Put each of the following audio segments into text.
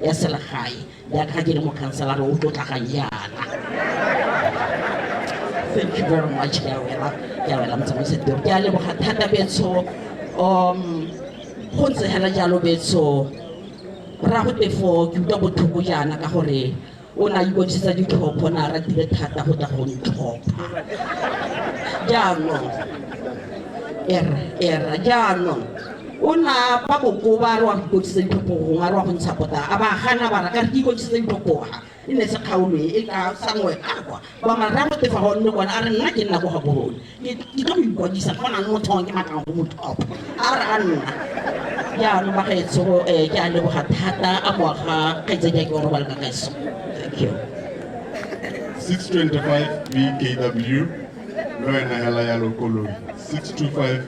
ya selegae jaaka ga ke le mokhanselara o tlotlagang jaana. Thank you very much. Ke a wela, ke a wela motsamaisa tiro. Ke a leboga thata betsho. Go ntse hela jalo betsho. Rrago Tefo ke utlwa botlhoko jaana ka gore o ne a ikwadisetsa ditlhopho, ne a ratile thata go tla go ntlhopha. Jaanong era era jaanong o ne a ba bokoba a re wa go ikwadisetsa ditlhopho gongwe a re wa go ntsha pota a ba gana ba re ka re ke ikwadisetsa ditlhopho ga e ne se kgaolo e e ka sangwe ka kwa ba mara rrago Tefo ga o nne kone a re nna ke nna ko Gaborone ke ke tlo go ikwadisa go na le motho ke batlang go mo tlhopha a re a nna. Jaanong bagaetsho ke a leboga thata a moaga kgaitsadi ya ke o robala ka kaeso. Thank you. 625 BKW le wena hela yalo koloi 625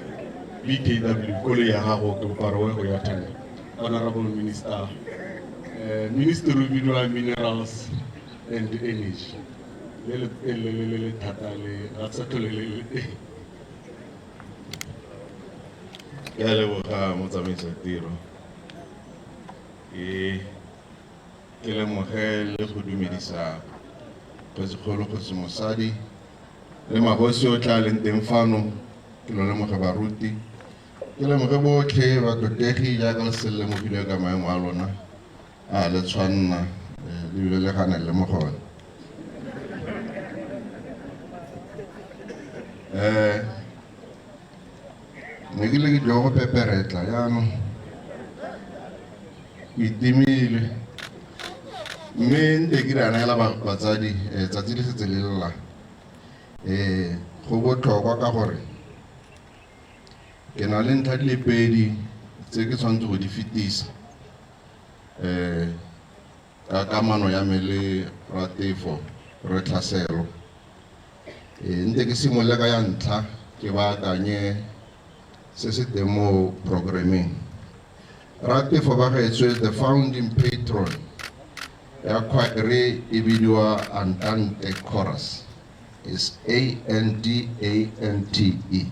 BKW koloi ya gago ke boparo we go ya tender. Honorable Minister, Minister o bidiwa Minerals and Energy le le le le le le thata le ga sa tlhole le le teng. Ke a leboga motsamaisa tiro. Ke ke lemoge le go dumedisa kgosikgolo kgosi mosadi le magosi otlhe a leng teng fano, ke lo lemoge baruti, ke lemoge botlhe batlotlegi jaaka le se lemogile ka maemo a lona a le tshwanna le bile le gane le mo gone. Ne ke le ke tlile go peperetla jaanong ke itimile mme nte ke re neela batsadi tsatsi le setse le lla. Go botlhokwa ka gore ke na le ntlha di le pedi tse ke tshwanetse go di fetisa ka kamano ya me le Ratefo re Tlhaselo. Nte ke simolole ka ya ntlha ke baakanye se se teng mo programming. Ratefo ba gaetsho is the founding patron ya choir e bidiwa Andante Chorus. Is A N D A N T E.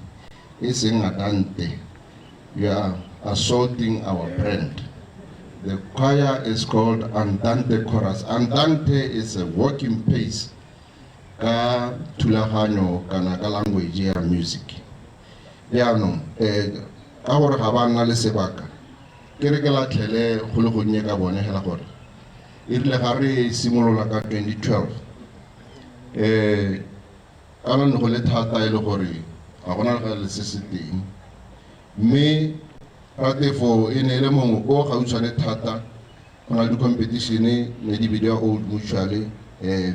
E seng Andante. You are assaulting our brand. The choir is called Andante Chorus. Andante is a working pace ka thulaganyo kana ka language ya music. Jaanong ka gore ga ba nna le sebaka ke re ke latlhele go le gonnye ka bone hela gore e rile ga re simolola ka 2012 ka ne go le thata e le gore ga gona le le se se teng mme Ratefo e ne e le mongwe o gautshwane thata go na le di-competition ne di bidiwa Old Mutual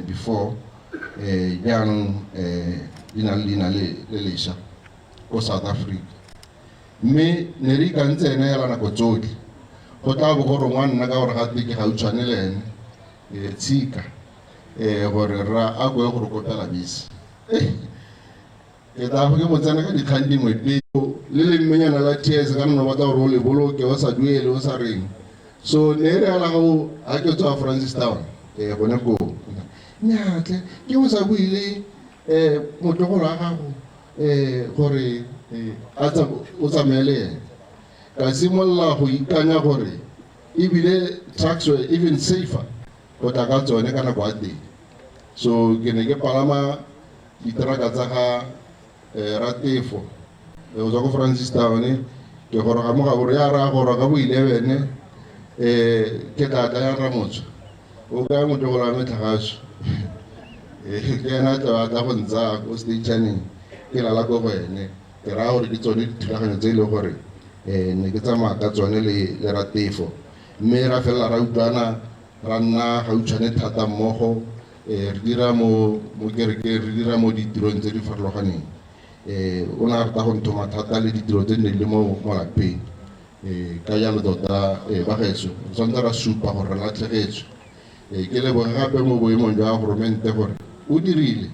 before jaanong di na le leina le lesha ko South Africa mme ne re ikantse ene hela nako tsotlhe go tla bo go rongwa nna ka gore gate ke gautshwane le ene tshika gore rra a koe go re kopela bese. Ke tla go ke mo tsena ka dikgang dingwe pele le lemmenyana la tears ka nna batla gore o le boloke o sa duele o sa reng. So ne e re hela go ha ke tswa Francistown gone koo nyatle ke o sa bue le motlogolo wa gago gore o tsamaye le ene. Ka simolola go ikanya gore ebile trucks were even safer go tla ka tsone ka nako ya teng. So ke ne ke palama diteraka tsa ga Ratefo go tswa ko Francistown ke goroga mo Gaborone ya ra goroga ka bo 11 ke tla tla ya Ramotswa o kae motlogolo wa me Tlhagaso ke ena tla tla go ntsaya ko stationeng ke lala ko go ene ke raya gore ke tsone dithulaganyo tse e leng gore ne ke tsamaya ka tsone le Ratefo mme ra felela ra utlwana ra nna gautshwane thata mmogo re dira mo mo kerekeng re dira mo ditirong tse di farologaneng o ne a rata go nthoma thata le ditiro tse di ne di le mo mo lapeng ka jalo tota ba gaetsho re tshwanetse ra supa gore re latlhegetswe. Ke leboge gape mo boemong jwa goromente gore o dirile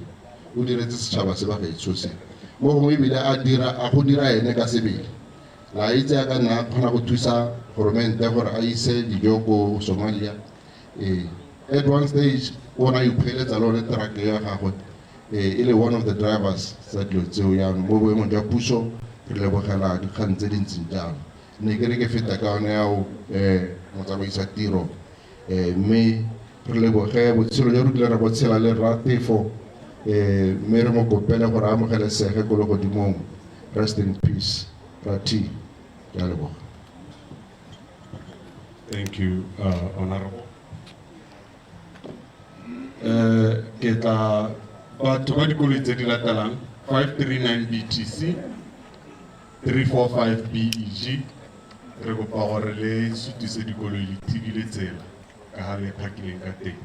o diretse setšhaba se ba gaetsho se mo gongwe ebile a dira a go dira ene ka sebele la itse a ka nna a kgona go thusa goromente gore a ise dijo ko Somalia. At one stage o ne a ikgweeletsa le one truck ya gagwe e le one of the drivers tsa dilo tseo. Jaanong mo boemong jwa puso re lebogela dikgang tse di ntseng jalo. Ne ke re ke feta ka yone yao motsamaisa tiro. Mme re leboge botshelo jo re kile ra bo tshela le Ratefo, mme re mo kopele gore a amogelesege ko legodimong. Rest in peace, Rati. Ke a leboga. Thank you, Honorable. Ke tla batho ba dikoloi tse di latelang 539 BTC, 345 BEG, re kopa gore le sutise dikoloi le thibile tsela ka ga le phakileng ka teng.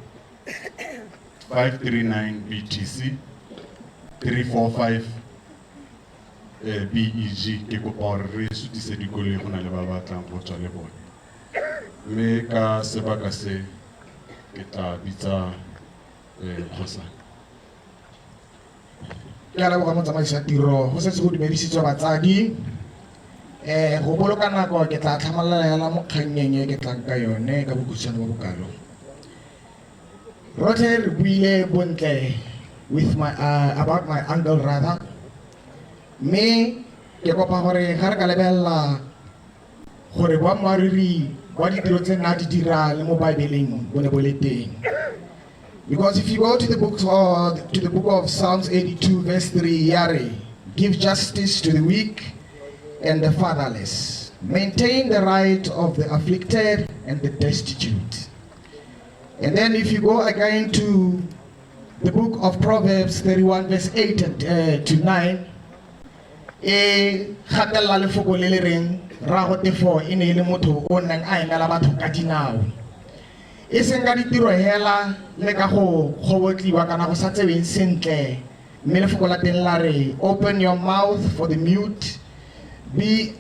539 BTC, 345 BEG, ke kopa gore re sutise dikoloi go na le ba batlang go tswa le bone. Mme ka sebaka se ke tla bitsa kgosana. Ke a leboga motsamaisi wa tiro. Go setse go dumedisitswe batsadi. Go boloka nako ke tla tlhamalala hela mo kgannyeng e ke tlang ka yone ka bokhutshwane bo bokalo. Rotlhe re buile bontle with my, about my uncle rather. Mme ke kopa gore ga re ka lebelela gore boammaaruri bwa ditiro tse nna di dira le mo Bible-eng bo ne bo le teng. Because if you go to the book, to the book of Psalms 82 verse 3, yare, give justice to the weak and the fatherless, maintain the right of the afflicted and the destitute. And then if you go again to the book of Proverbs 31 verse 8 and, to 9, e gatelela lefoko le le reng rrago Tefo e ne e le motho o nnang a emela batho ka dinao, e seng ka ditiro hela le ka go kgobotliwa kana go sa tseweng sentle. Mme lefoko la teng la re, open your mouth for the mute, be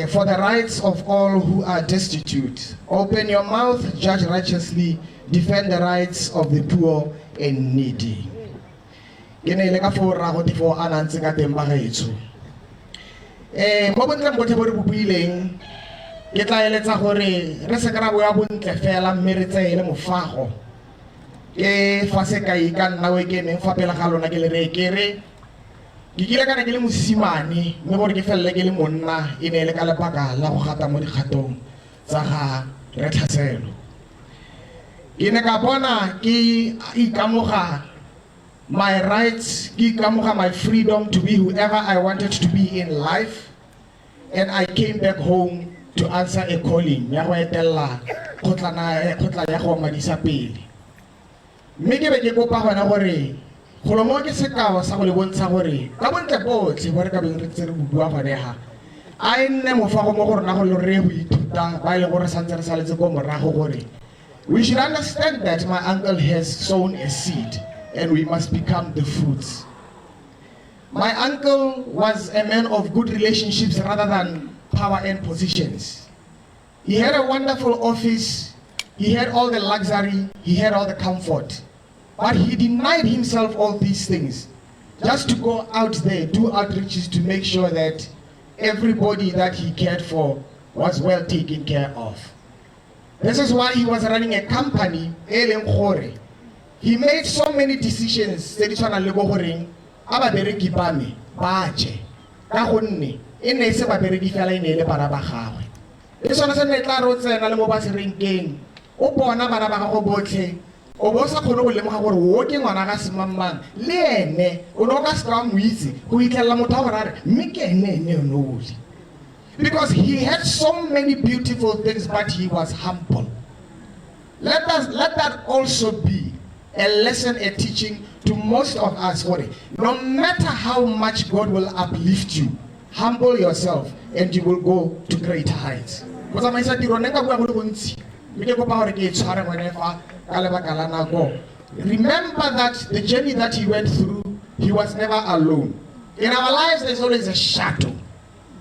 for the rights of all who are destitute. Open your mouth, judge righteously, defend the rights of the poor and needy. Ke ne e le ka foo rrago Tefo a na ntse ka teng, bagaetsho. Mo bontleng botlhe bo re bo buileng, ke tla eletsa gore re se ka ra bua bontle fela, mme re tseye le mofago. Ke fa sekai ka nna o ke emeng fa pele ga lona ke le re ke re ke kile kana ke le mosimane, mme gore ke felele ke le monna e ne e le ka lebaka la go gata mo dikgatong tsa ga re Tlhaselo. Ke ne ka bona ke ikamoga my rights, ke ikamoga my freedom to be whoever I wanted to be in life, and I came back home to answer a calling ya go etella kgotlana ya go madisa pele. Mme ke be ke kopa gona gore golo mo ke sekao sa go le bontsha gore ka bontle botlhe bo re ka beng re ntse re bo bua gone ha, a e nne mofago mo go rona go le re go ithuta ba e leng gore santse re saletse ko morago, gore we should understand that my uncle has sown a seed and we must become the fruits. My uncle was a man of good relationships rather than power and positions. He had a wonderful office, he had all the luxury, he had all the comfort. But he denied himself all these things just to go out there, do outreaches to make sure that everybody that he cared for was well taken care of. This is why he was running a company, e leng gore he made so many decisions tse di tshwanang le bo goreng a babereki ba me ba je, ka gonne e ne e se babereki fela, e ne e le bana ba gagwe. Le sone se ne tla re o tsena le mo ba serenkeng o bona bana ba gago botlhe, o bo o sa kgone go lemoga gore o ke ngwana ga semangmang, le ene o ne o ka seka wa mo itse go itlhelela motho wa gore a re mme ke ene ene yone ole. Because he had so many beautiful things, but he was humble. Let that also be a lesson, a teaching to most of us. Gore no matter how much God will uplift you, humble yourself and you will go to greater heights. Motsamaisa tiro, ne nka bua go le gontsi, mme ke kopa gore ke e tshware gone fa ka lebaka la nako. Remember that the journey that he went through, he was never alone. In our lives, there's always a shadow.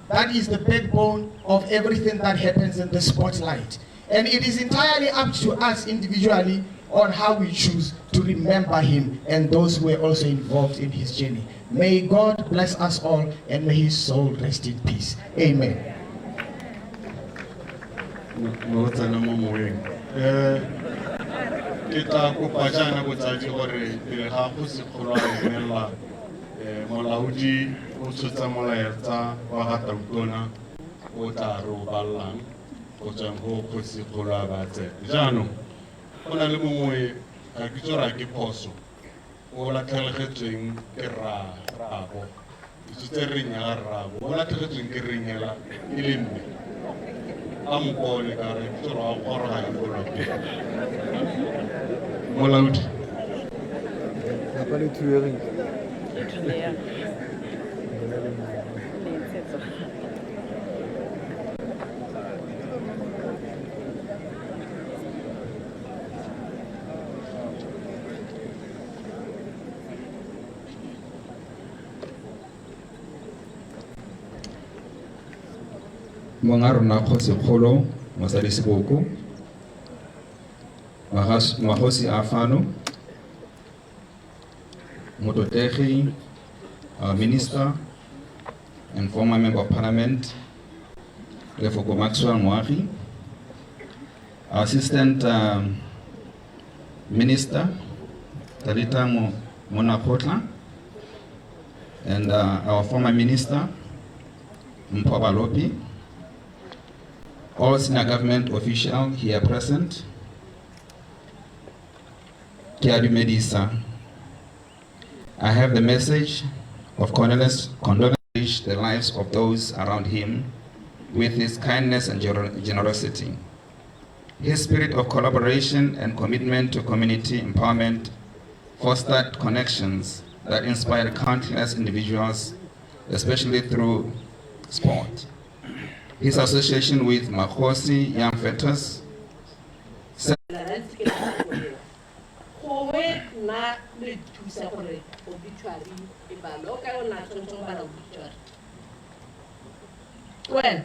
That is the backbone of everything that happens in the spotlight. And it is entirely up to us individually on how we choose to remember him and those who were also involved in his journey. May God bless us all and may his soul rest in peace. Amen. No tsena mo moweng. Ke tla kopa jaana botsadi gore pele ga go se kgolo a emelela, molaodi o tshotsa molaetsa wa ga Tautona o tla re o ballang go tsweng go kgosi kgolo a ba tsete. Jaanong Go na le mongwe ga ke itse gore a ke phoso o latlhegetsweng ke rraabo. Ke tsotse reng ya ga rraabo, o latlhegetsweng ke reng hela e le mme. A mpone ka re ke itse gore wa goroga ko lapeng. Molaodi. Lapa le thuegile. Monga rona kgosikgolo mosadi Seboko, magosi a fano, motlotlegi minister and former member of parliament Lefoko Maxwell Moagi, assistant minister Talita Monnakgotla, and our former minister Mpho Balopi, all senior government officials here present, ke a dumedisa. I have the message of condolence, condolence the lives of those around him with his kindness and generosity. His spirit of collaboration and commitment to community empowerment fostered connections that inspired countless individuals, especially through sport. His association with Magosi Young Fighters Gongwe nna le thusa gore obituary e balwe. O kae o na tshwanetse go bala obituary? Wena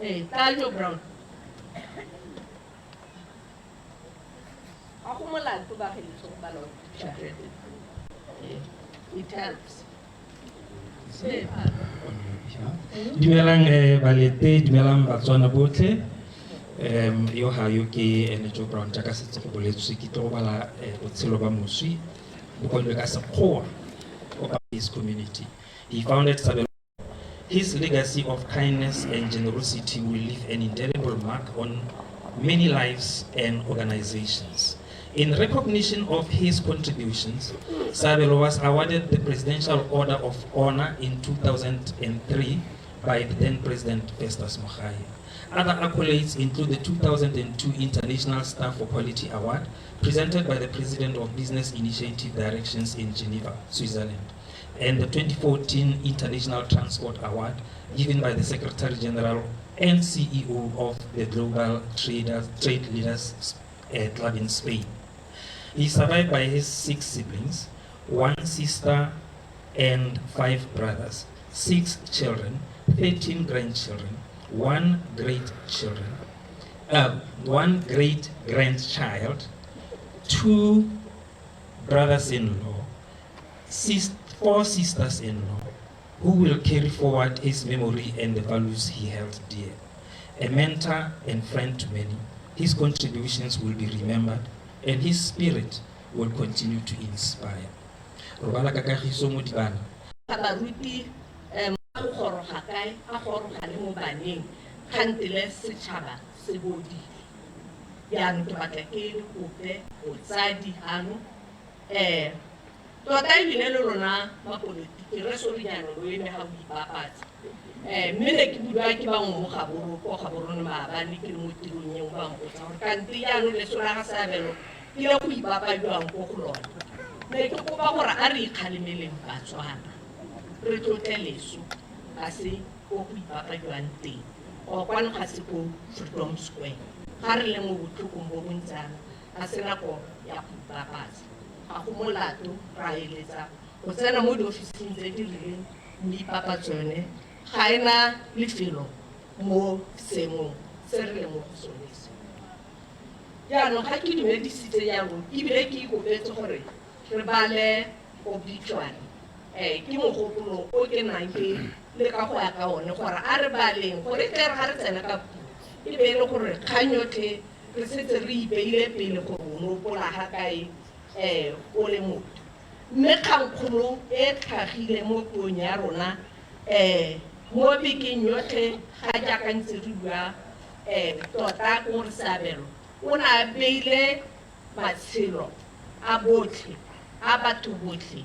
ee, Tajo Brown, ga go molato ba gaetsho go bala obituary. It helps. Ee. Dumelang balete, dumelang Batswana botlhe. Yo ga yo ke ene Joe Brown, jaaka setse go boletswe, ke tlo go bala botshelo ba moswi bo kwadilwe ka Sekgowa o his community. He founded Sabelo. His legacy of kindness and generosity will leave an indelible mark on many lives and organizations. In recognition of his contributions, Sabelo was awarded the Presidential Order of Honor in 2003 by the then President Festus Mogae. Other accolades include the 2002 International Star for Quality Award, presented by the President of Business Initiative Directions in Geneva, Switzerland, and the 2014 International Transport Award, given by the Secretary General and CEO of the Global Trade Leaders Club in Spain. He is survived by his 6 siblings, 1 sister and 5 brothers, 6 children, 13 grandchildren, 1 great children, 1 great grandchild, 2 brothers-in-law, 4 sisters-in-law, who will carry forward his memory and the values he held dear. A mentor and friend to many, his contributions will be remembered and his spirit will continue to inspire. Robala ka kagiso Modibana. Baruti, go goroga kae, a goroga le mo baneng, kgantele setšhaba se bodile. Jaanong ke batla ke le kope botsadi ano, tota ebile le lona mapolotiki re sorinyana lo eme ga o ipapatsa. Mme ne ke bua ke bangwe mo Gaborone, ko Gaborone maabane ke le mo tirong e nngwe ba mpotsa gore kante jaanong leso la ga Sabelo ke le go ipapadiwang ko go lona. Ne ke kopa gore a re ikgalemeleng Batswana, re tlotle leso, ga se ko go ipapadiwang teng. Go kwano ga se ko Freedom Square. Ga re le mo botlhokong bo bontsana, ga se nako ya go ipapatsa. Ga go molato ra eletsa go tsena mo diofising tse di rileng, mme ipapatso yone ga ena lefelo mo seemong se re leng mo go sone se. Jaanong ga ke dumedisitse jalo, ebile ke ikopetse gore re bale obituary. Ke mogopolo o ke nang ke leka go ya ka one gore a re baleng, gore tle re ga re tsena ka puo, e be e le gore kgang yotlhe re setse re ipeile pele gore o ne o pola ga kae, o le motho. Mme kgangkgolo e tlhagile mo puong ya rona, mo bekeng yotlhe ga jaaka ntse re bua, tota ke gore Sabelo O ne a beile matshelo a botlhe, a batho botlhe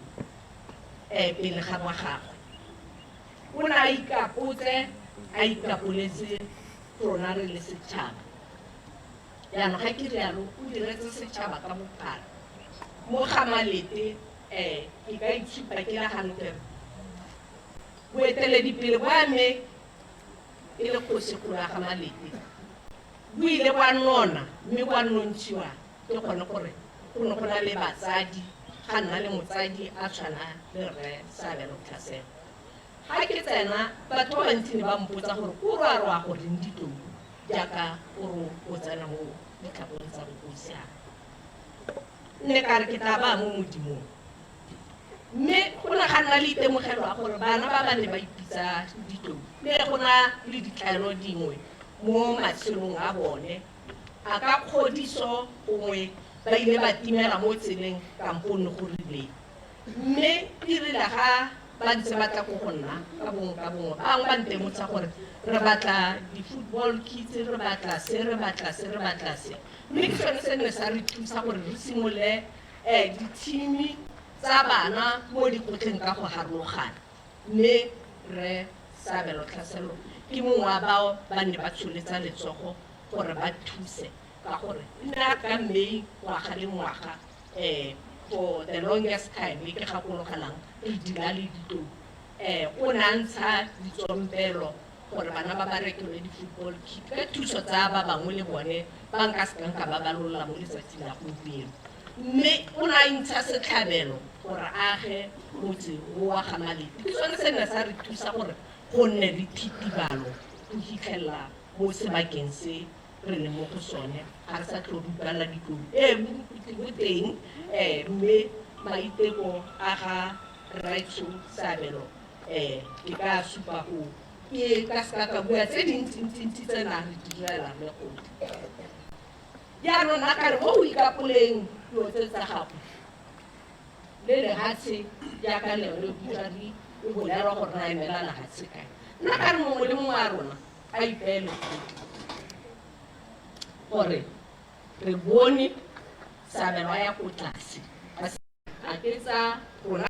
pele ga bwa gagwe. O ne a ikapotse, a ikapoletse rona re le setšhaba. Jaanong ga ke rialo, o diretse setšhaba ka bophara. Mo ga Malete ke ka itshupa ke le gano ke re boeteledipele bwa me e le kgosigolo ya ga Malete bo ile bwa nona mme bwa nontshiwa ke gone gore go ne go na le batsadi, ga nna le motsadi a tshwana le rre Seabelo Tlhaselo. Ga ke tsena, batho ba bantsi ne ba mpotsa gore ko re a re wa go reng ditlou jaaka o re o tsena mo ditlhakong tsa bogosi a. Nne ka re ke tla baya mo Modimong. Mme go ne ga nna le itemogelo ya gore bana ba ba ne ba ipitsa ditlou, mme go na le ditlhaelo dingwe mo matshelong a bone. A ka kgodiso gongwe ba ile ba timela mo tseleng kampo ne go rileng. Mme e rile ga ba ntse ba tla ko go nna ka bongwe ka bongwe, bangwe ba ntemotsha gore re batla di-football kits, re batla se, re batla se, re batla se. Mme ke sone se ne sa re thusa gore re simolole di-team tsa bana mo dikotleng ka go harologana. Mme rre Seabelo Tlhaselo ke mongwe wa bao ba ne ba tsholetsa letsogo gore ba thuse, ka gore nna ka May ngwaga le ngwaga for the longest time e ke gakologelang re dira le ditlou, o ne a ntsha ditsompelo gore bana ba ba rekelwe di-football kit ka thuso tsa ba bangwe le bone ba nka sekang ka ba balola mo letsatsing la gompieno. Mme o ne a ntsha setlhabelo gore a age motse o wa ga Malete. Ke sone se ne sa re thusa gore go nne le thitibalo go fitlhelela mo sebakeng se re leng mo go sone, ga re sa tlhole re utlwalela ditlou. Ee, borukutlhi bo teng, mme maiteko a ga Rraetsho Seabelo ke ka supa go ke ka seka ka bua tse dintsintsi tse na re direla le gotlhe. Jaanong nna ka re mo o ikapoleng dilo tse tsa gago le lehatshe jaaka le yone obituary e bolelwa gore na emela lehatshe kae. Nna ka re mongwe le mongwe a rona a ipeele gore re bone Seabelo a ya ko tlase, ga ke tsa rona.